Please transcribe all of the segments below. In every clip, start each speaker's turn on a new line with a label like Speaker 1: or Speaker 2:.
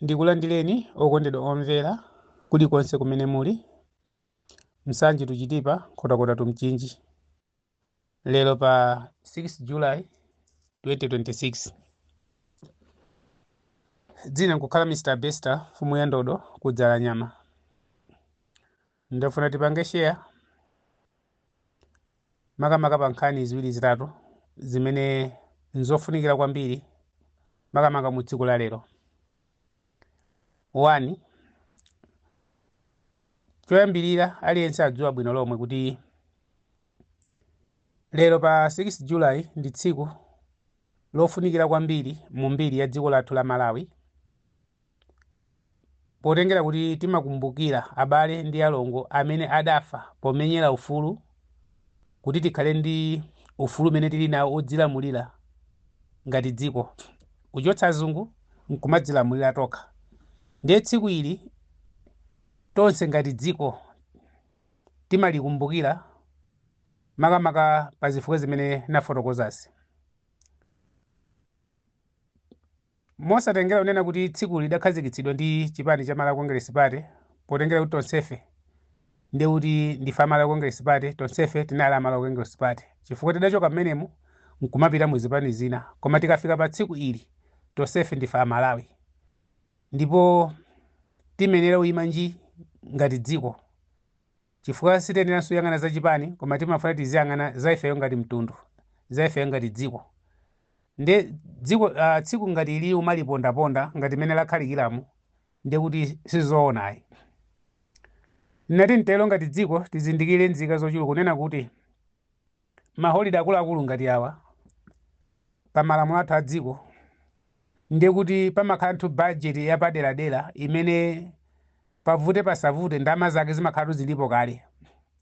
Speaker 1: Ndikulandireni okondedwa omvera kulikonse kumene muli. Nsanje to Chitipa, Nkhotakota to Mchinji. Lero pa 6 July 2026. Dzina nkukhala Mr. Bester, mfumu ya ndodo ku Dzalanyama. Ndafuna tipange share makamaka pa nkhani ziwiri zitatu zimene nzofunikira kwambiri makamaka mu tsiku la lero. 1, choyambirira, aliyense adziwa bwino lomwe kuti lero pa 6 July ndi tsiku lofunikira kwambiri mu mbiri ya dziko lathu la Malawi, potengera kuti timakumbukira abale ndi alongo amene adafa pomenyera ufulu kuti tikhale ndi ufulu umene tili nawo odzilamulira ngati dziko, kuchotsa azungu nkumadzilamulira tokha. Ndiye tsiku ili tonse ngati dziko timalikumbukira makamaka pa zifukwa zimene nafotokozazi. Mosatengera kunena kuti tsikuli lidakhazikitsidwa ndi chipani cha Malawi Congress Party, potengera kuti tonsefe ndiye kuti ndife a Malawi Congress Party, tonsefe tinali a Malawi Congress Party chifukwa tidachoka mmenemu nkumapita mu zipani zina, koma tikafika pa tsiku ili tonsefe ndife a Malawi ndipo timayenera kuyima nji ngati dziko, chifukwa sitiyeneranso kuyang'ana za chipani, koma timafuna tiziyang'ana za ifeyo ngati mtundu, za ifeyo ngati dziko. Nde dziko tsiku ngati ili umalipondaponda ngati mmene lakhalikiramu, ndiye kuti sizoona ayi. Nati mtero ngati dziko tizindikire nzika zochuluka kunena kuti maholide akuluakulu ngati awa pa malamulo athu a dziko, ndiye kuti pamakhala nthu budget yapaderadera imene pavute pasavute ndalama zake zimakhala zilipo kale,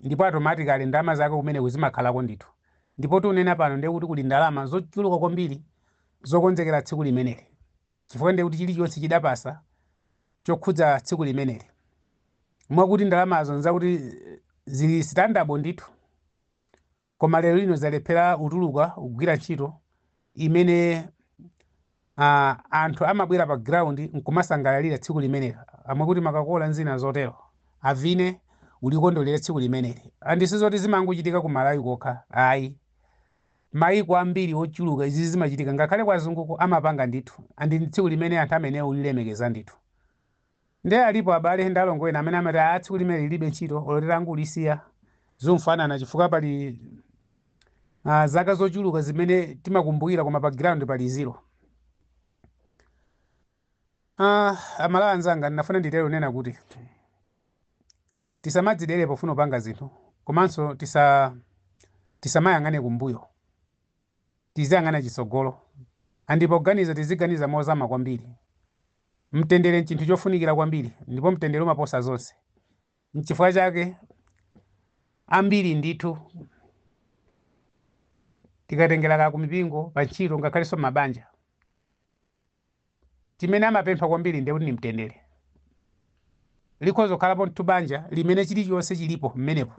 Speaker 1: ndipo automatically ndalama zake kumeneko zimakhalako ndithu. Ndipo tikunena pano ndiye kuti kuli ndalama zochuluka kwambiri zokonzekera tsiku limeneli, chifukwa ndiye kuti chilichonse chidapasa chokhudza tsiku limeneli, mwakuti ndalamazo nzakuti zili standable ndithu. Koma lero lino zalephera kutuluka kugwira ntchito imene anthu amabwera pa ground nkumasangalalira tsiku limeneli, amwe kuti makakola nzina zotero, avine ulikondolera tsiku limeneli. And sizoti zimangochitika ku Malawi kokha ayi, maiko ambiri ochuluka izi zimachitika, ngakhale kwa azunguko amapanga ndithu, and ndi tsiku limene anthu amenewo ulilemekeza ndithu. Ndiye alipo abale ndi alongo ena amene amati a tsiku limene lilibe ntchito, olo titangolisiya zimfanana, chifukwa pali zaka zochuluka zimene timakumbukira koma pa ground pali zero. Amalawi anzanga, ndinafuna nditero nena kuti tisamadzidere pofuna kupanga zinthu, komanso tisamayang'ane kumbuyo, tiziyang'ana chitsogolo, and poganiza tiziganiza mozama kwambiri. Mtendere nchinthu chofunikira kwambiri, ndipo mtendere umaposa zonse. Nchifukwa chake ambiri ndithu tikatengera ka kumipingo, pa ntchito, ngakhalenso mabanja, chimene amapempha kwambiri ndiye kuti ni mtendere. Likhoza kukhalapo ndithu banja limene chilichonse chilipo mmenepo,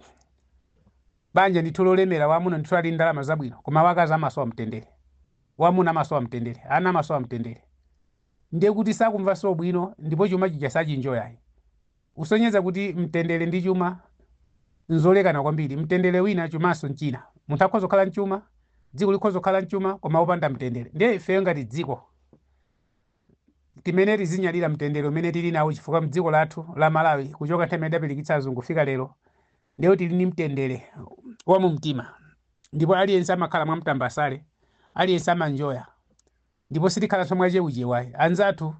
Speaker 1: banja ndithu lolemera, wamuna ndithu ali ndalama zabwino, koma wakazi amasowa mtendere, wamuna amasowa mtendere, ana amasowa mtendere, ndiye kuti sakumvanso bwino ndipo chuma chija sachinjoyayi. Usonyeza kuti mtendere ndi chuma nzolekana kwambiri. Mtendere wina, chumanso nchina. Munthu akhoza kukhala mchuma, dziko likhoza kukhala mchuma, koma wopanda mtendere. Ndiye ifeyo ngati dziko timene tizinyadira mtendere umene tili nawo, chifukwa mdziko lathu la Malawi kuchoka nthawi imene idapirikitsa azungu kufika lero, ndiye tili ndi mtendere wa mumtima, ndipo aliyense amakhala mwamtambasale, aliyense amanjoya, ndipo sitikhalanso mwachewuchewu ayi. Anzathu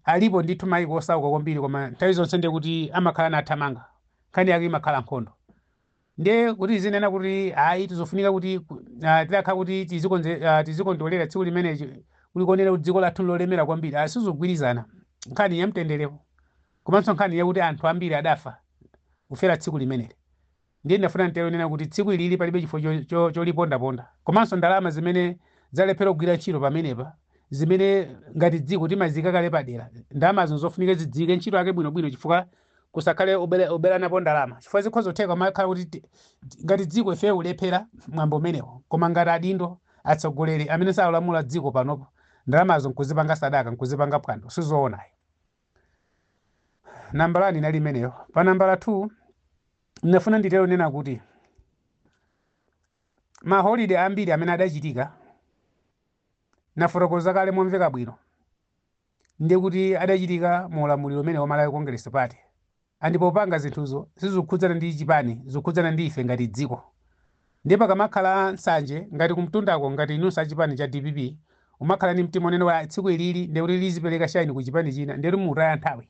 Speaker 1: alipo ndithu maiko osauka kwambiri, koma nthawi zonse ndiye kuti amakhala nathamanga, nkhani yake imakhala nkhondo. Ndiye kuti zinena kuti ayi, tizofunika kuti tidakhala kuti tizikondwerera tsiku limenechi kulikonera kuti dziko lathu lolemera kwambiri, sizogwirizana. Nkhani ya mtenderewo komanso nkhani yakuti anthu ambiri adafa kufera tsiku limeneli. Ndiye ndafuna ntero nena kuti tsiku ilili palibe chifukwa cholipondaponda, komanso ndalama zimene zalephera kugwira ntchito pamenepa, zimene ngati dziko timazika kale padera, ndalamazo zofunika zidziwike ntchito yake bwinobwino, chifukwa kusakhale oberanapo ndalama, chifukwa zikhoza kutheka makhala kuti ngati dziko ifeyo kulephera mwambo umenewo, koma ngati adindo atsogoleri amene sakulamula dziko panopo, ndalamazo nkuzipanga sadaka, nkuzipanga phwando, sizoonayi. Nambala 1 inali imeneyo. Pa nambala 2, ndinafuna nditero nena kuti maholiday ambiri amene adachitika, nafotokoza kale momveka bwino, ndiye kuti adachitika mu ulamuliro umene wa Malawi Congress Party. And popanga zinthuzo sizikukhudzana ndi chipani, zikukhudzana ndi ife ngati dziko. Ndiye pakamakhala nsanje ngati kumtundako, ngati inunso achipani cha DPP umakhala ndi mtima unene wa tsiku ilili ndiye kuti lizipereka shine ku chipani china, ndiye kuti mutaya nthawi.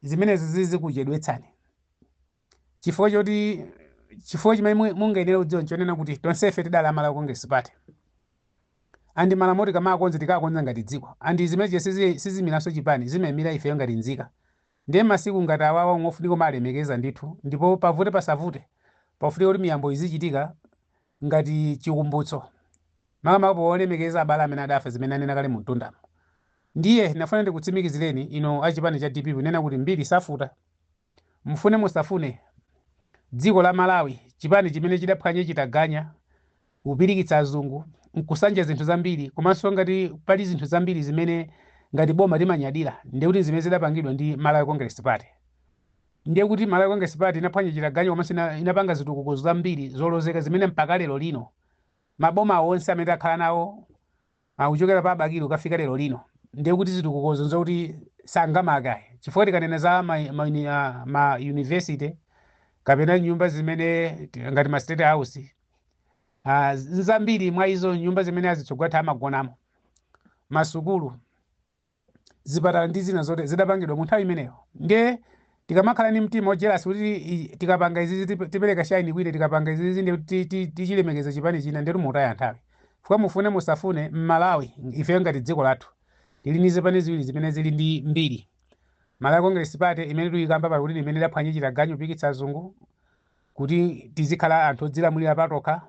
Speaker 1: Zimenezo zizikuchedwetsani, chifukwa choti chifukwa chimene mungayenera kudziwa nchonena kuti tonsefe tidali a Malawi Congress Party, and malamulo tikamakonza, tikakonza ngati dziko, and zimene sizimiranso chipani, zimayimira ifeyo ngati nzika. Ndiye masiku ngati awawa ngofunika kumalemekeza ndithu, ndipo pavute pasavute pafunika kuti miyambo izichitika ngati chikumbutso, makamaka polemekeza abale amene adafa, zimene anena kale mu mtundamo. Ndiye nafuna ndikutsimikizireni ino achipani cha DPP nena kuti mbiri safuta. Mfune musafune, dziko la Malawi, chipani chimene chidaphwanya chitaganya, kupirikitsa azungu, nkusanja zinthu zambiri, komanso ngati pali zinthu zambiri zimene ngati boma timanyadira, ndiye kuti zimene zidapangidwa ndi Malawi Congress Party. Ndiye kuti Malawi Congress Party inaphwanya chitaganya komanso inapanga zitukuko zambiri zolozeka zimene mpaka lero lino maboma onse amene takhala nawo akuchokera pa Abakili kukafika lero lino, ndiye kuti zitukukozo nzokuti sangamakayi, chifukwa tikanena za ma university kapena nyumba zimene ngati ma State House, zambiri mwa izo nyumba zimene azitsogwatha amagonamo, masukulu, zipatala ndi zina zote zidapangidwa mu nthawi imeneyo. Ndiye tikamakhala ndi mtima ojelasi kuti tikapanga izizi tipereka shine kwine, tikapanga izizi ndi tichilemekeza chipani china, ndiye mutaya nthawi, chifukwa mufune musafune, m'Malawi ifeyo ngati dziko lathu tili ndi zipani ziwiri zimene zili ndi mbiri: Malawi Congress Party imene tikuyikamba pakuti imene idaphwanya chitaganya kupikitsa azungu kuti tizikhala anthu odzilamulira patokha,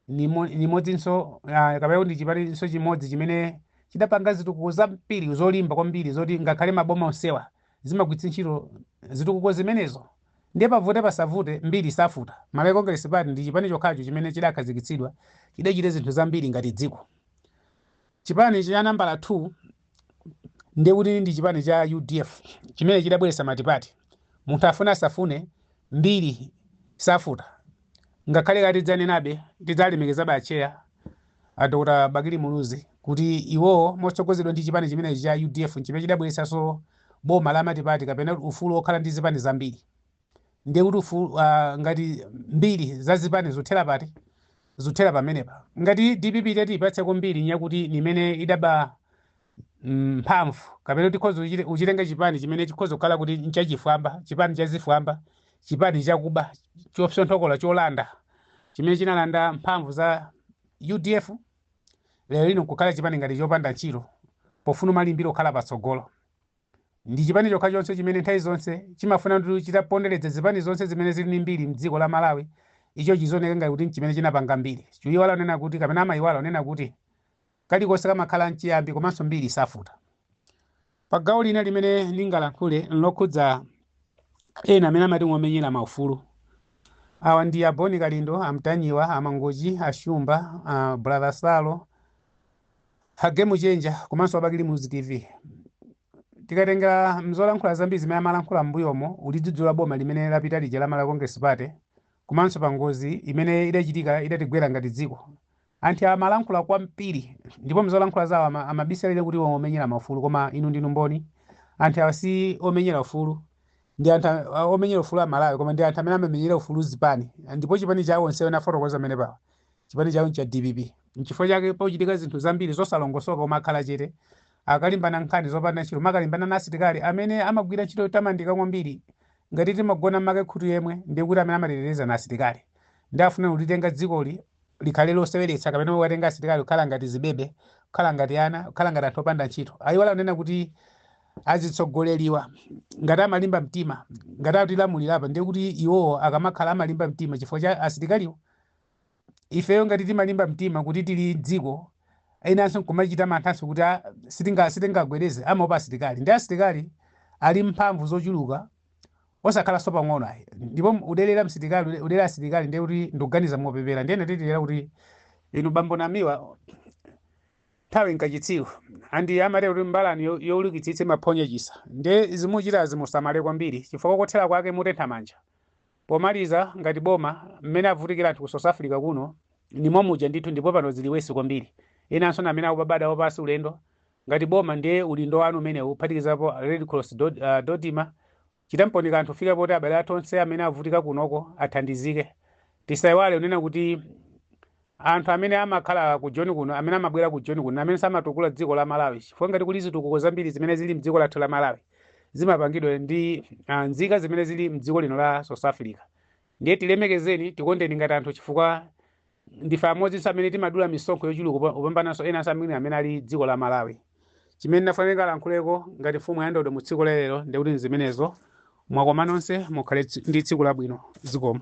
Speaker 1: nimodzinso kapena kuti ndi chipaninso chimodzi chimene chidapanga zitukuko zambiri zolimba kwambiri zoti ngakhale maboma onsewa zimagwiritsa ntchito zitukuko zimenezo. Ndiye pavute pasavute, mbiri safuta. Malawi Congress Party ndi chipani chokhacho chimene chidakhazikitsidwa chidachita zinthu zambiri ngati dziko. Chipani cha nambala 2 ndiye kuti ndi chipani cha UDF chimene chidabweretsa multiparty. Munthu afune asafune, mbiri safuta. Ngakhale kati tidzanenabe, tidzalemekezabe acheya a Dr Bakili Muluzi kuti iwowo motsogozedwa ndi chipani chimenechi cha UDF chimene chidabweretsanso boma la multiparty kapena ufulu wokhala ndi zipani zambiri. Ndiye kuti ufulu, ngati mbiri za zipani zuthera pati? Zuthera pamenepa. Ngati DPP tati ipatseko mbiri nyakuti nimene idaba mphamvu kapena kuti khoza uchitenga chipani chimene chikhoza kukhala kuti nchachifwamba, chipani chazifwamba, chipani chakuba, chopsonthokola, cholanda, chimene chinalanda mphamvu za UDF, lero lino kukhala chipani ngati chopanda ntchito pofuna malimbiro kukhala patsogolo. Ndi chipani chokha chonse chimene nthawi zonse chimafuna kuti chitaponderedza zipani zonse zimene zili ndi mbiri mdziko la Malawi, icho chizioneka ngati kuti chimene chinapanga mbiri. Chiyiwala unena kuti, kapena amayiwala unena kuti kalikonse kamakhala mchiyambi, komanso mbiri safuta. Pa gawo lina limene ndingalankhule nlokhudza ena amene amati ngomenyera maufulu. Awa ndi Aboni Kalindo, Amtanyiwa, Amangochi, Ashumba, Brother Salo, Hagemu Chenja komanso Abakili Muluzi TV. Tikatengera mzolankhula zambiri zimene amalankhula m'mbuyomo ulidzudzula boma limene lapita lija la Malawi Congress Party, komanso pa ngozi imene idachitika idatigwera ngati dziko, anthu amalankhula kwambiri, ndipo mzolankhula zawo amabisalira kuti iwo omenyera maufulu. Koma inu ndinu mboni, anthu awa si omenyera ufulu. Ndi anthu omenyera ufulu a Malawi, koma ndi anthu amene amamenyera ufulu zipani, ndipo chipani chawo onsewo nafotokoza amene pawa chipani chawo ncha DPP. Nchifukwa chake pochitika zinthu zambiri zosalongosoka umakhala chete, akalimbana nkhani zopanda ntchito, makalimbana na asilikali amene amagwira ntchito yotamandika kwambiri. Ngati timagona make khutu yemwe, ndiye kuti amene amateteza na asilikali. Ndi afuna kulitenga dzikoli likhale loseweretsa kapena kuwatenga asilikali kukhala ngati zibebe, kukhala ngati ana, kukhala ngati anthu opanda ntchito. Ayiwala kunena kuti azitsogoleriwa ngati amalimba mtima, ngati atilamulira apa, ndiye kuti iwowo akamakhala amalimba mtima chifukwa cha asilikaliwo. Ifeyo ngati timalimba mtima kuti tili dziko, enanso nkumachita manthanso kuti sitingagwereze, amaopa asilikali. Ndi asilikali ali mphamvu zochuluka, osakhalanso pang'ono ayi. Ndipo udelera msilikali, udelera asilikali, ndiye kuti ndikuganiza mopepera. Ndiye ndatitilera kuti inu bambo Namiwa, nthawi Nthawi nkachitsiru, andi amatero kuti mbalame yowulukitsitsa imaphonya chisa. Ndiye zimuchitazi musamale kwambiri, chifukwa kothera kwake mutentha manja. Pomaliza, ngati boma, mmene avutikira anthu ku South Africa kuno nimo muja ndithu, ndipo pano zili worse kwambiri. Enanso na amene akubabada wapasi ulendo. Ngati boma, ndiye udindo wanu umenewu, kuphatikizapo Red Cross, Dodima, chitamponi kanthu fika poti abale athu onse amene avutika kunoko athandizike. Tisayiwale unena kuti anthu amene amakhala ku Joni kuno, amene amabwera ku Joni kuno, amene samatukula dziko la Malawi, chifukwa ngati kuli zitukuko zambiri zimene zili mdziko lathu la Malawi, zimapangidwa ndi nzika zimene zili mdziko lino la South Africa. Ndiye tilemekezeni, tikondeni ngati anthu, chifukwa ndife amodzinso amene timadula misonkho yochuluka kupambananso enanso amene amene ali dziko la Malawi. Chimene ndafanira lankhuleko ngati mfumu ya ndodo mu tsiku lero, ndikuti zimenezo. Mwakoma nonse, mukhale ndi tsiku labwino. Zikomo.